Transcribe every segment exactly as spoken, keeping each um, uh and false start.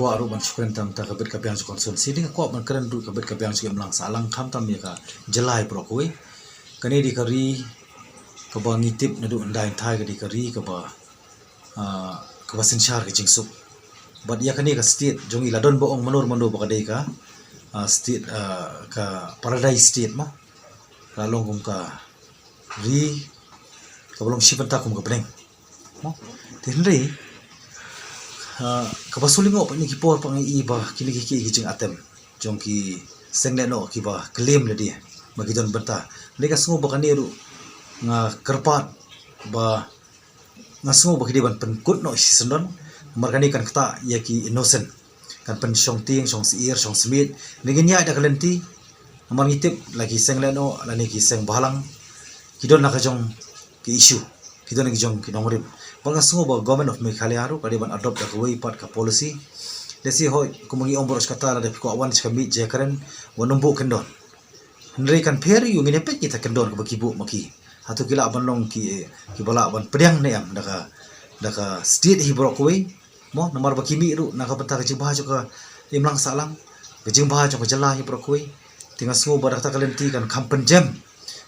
Kwah ruh ban shu kren tam ta ka bit ka biang jong ka constituency, dei nga kwah ban kren ruh ka bit ka biang jong ka imlang sahlang, khamtam ïa ka jylla hi baroh kawei. Kane dei ka ri kaba ngi tip naduh hyndai hynthai ka dei ka ri kaba, ah, kaba synshar ka jingsuk. Bad ïa kane ka state jong ngi la don ba ong mano mano ba ka dei ka, ah, state, ah, ka paradise state mo. Ka long kum ka ri kaba long shi bynta kum ka bneng mo. Te hynrei, ah, kaba shu lyngngoh pat ïa ki por pat ngi i ba kine ki, ki, ki jingatem jong ki seng lehnoh kiba claim lade ba ki don bynta. Hynrei nga sngew ba kane ruh nga kyrpad ba, nga sngew ba ki dei ban pynkut noh shisyndon, namar kane kan ktah ïa ki innocent, kan pynshong tieng, shong syiar, shong smiej. Hynrei ngin ïaid da ka lynti, namar ngi tip la ki seng lehnoh lane ki seng bhalang ki don la ka jong ki issue, ki don la ki jong ki nongrim. Bad nga sngew ba Government of Meghalaya ruh ka dei ban adopt da kawei pat ka policy. Lehse hooid kumba ngi ong baroh shi katta, lada phi kwah wan sha ka miej jingkren, wan nym buh kyndon. Hynrei kan pher ïa u, ngin ïa peit kita kyndon kaba ki buh ma ki. Hato ki lah ban long ki, kiba lah ban pdiang ne em da ka, da ka state hi baroh kawei mo, namar ba ki mih ruh na ka bynta ka jingbha jong ka imlang sahlang, ka jingbha jong ka jylla hi baroh kawei. Te nga sngew ba da kata ka lynti kan kham pynjem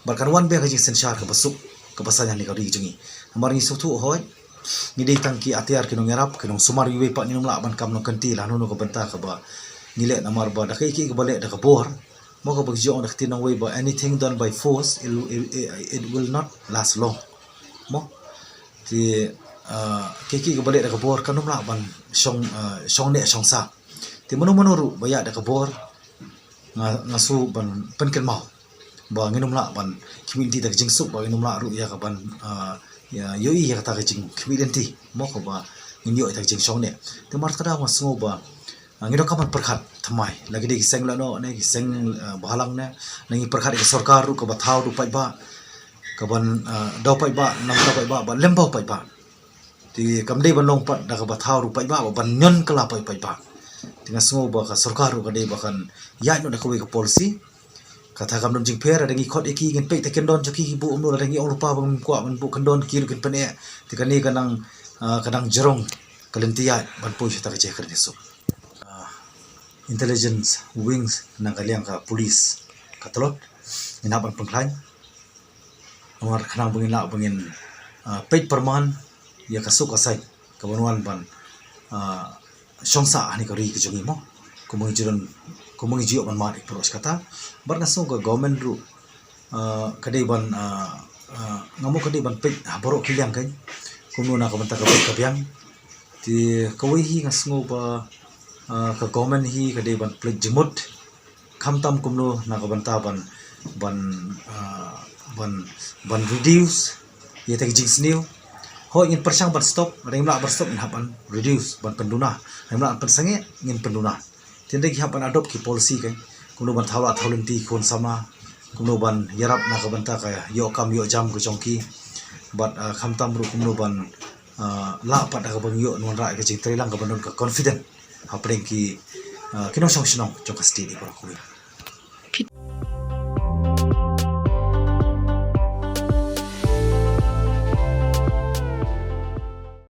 bad kan wan biang ka jingsynshar kaba suk kaba saiñ ha kane ka ri jong ngi. Namar ngi sngewthuh hooid ngi dei tang ki atiar, ki nongïarap, ki nongsumar, iwei pat ngin ym lah ban kam nongkynti la hano hano ka bynta kaba ngi leh, namar ba da kaei kaei kaba leh da ka bor mo, kaba ki ju ong da ka ktien nongwei ba anything done by force, it, it, it, it will not last long mo. Te, ah, kaei kaei kaba leh da ka bor kan ym lah ban shong, ah, shong neh shong sah. Te mano mano ruh ba ïaid da ka bor, nga, nga sngew ban pynkynmaw ba ngin ym lah ban khmih lynti da ka jingsuk, ba ngin ym lah ruh ïa ka ban, ah, ïa, ïohi ïa kata ka jingkhmih lynti mo, kaba ngin ïoh ïa ka jingshong neh. Te namar kata nga sngew ba, ah, ngi donkam ban pyrkhat thymmai, la ki dei ki seng lehnoh ne ki seng, ah, bhalang ne, la ngi pyrkhat ïa ka sorkar ruh kaba thaw ruh paidbah, kaban, ah, daw paidbah, nam daw paidbah, ba lem bha paidbah. Te kam dei ban long pat da kaba thaw ruh paidbah, ba ban ñion kylla pat paidbah. Te nga sngew ba ka sorkar ruh ka dei ba kan ïaid noh da kawei ka policy. Kata kam don jingpher, lada ngi khot ïa ki ngin peit ta kyndon jong ki, ki buh kumno, lada ngi ong lypa ba ngim kwah ban buh kyndon, ki ruh kin pyneh. Te kane ka nang, ah, ka nang jrong ka lynti ïaid ban poi sha ta ka jingkren jingsuk. Ah, intelligence wings na ka liang ka police ka tlot, ngin hap ban pynkhlaiñ. Namar khnang ba ngin lah ba ngin, ah, peit pyrman ïa ka suk ka saiñ kaban wan ban, ah, shong sah ha kane ka ri ka jong ngi mo. Kumba ngi ju don, kumba ngi ju ïoh ban mad ïa ki baroh shi katta. Bad nga sngew ka government ruh, ah, ka dei ban, ah, ah, nga mut ka dei ban peit ha baroh ki liang kein, kumno na ka bynta ka bit ka biang. Te kawei hi nga sngew ba, ah, ka government hi ka dei ban pynleit jingmut, khamtam kumno na ka bynta ban, ban, ah, ban, ban reduce ïa ta ka jingsniew. Hooid ngin pyrshang ban stop, lada ngim lah ban stop ngin hap ban reduce, ban pynduna. Ngim lah ban pynsangeh, ngin pynduna. Te hynrei ki hap ban adopt ki policy kein, kumno ban thaw lah thaw lynti ki khun samla, kumno ban ïarap na ka bynta ka ïoh kam ïoh jam ka jong ki. Bad, ah, khamtam ruh kumno ban, ah, lah pat da kaba ngi ïoh ngan rah ïa ka jingtreilang kaban don ka confident hapdeng ki, ah, ki nongshong shnong jong ka state hi baroh kawei.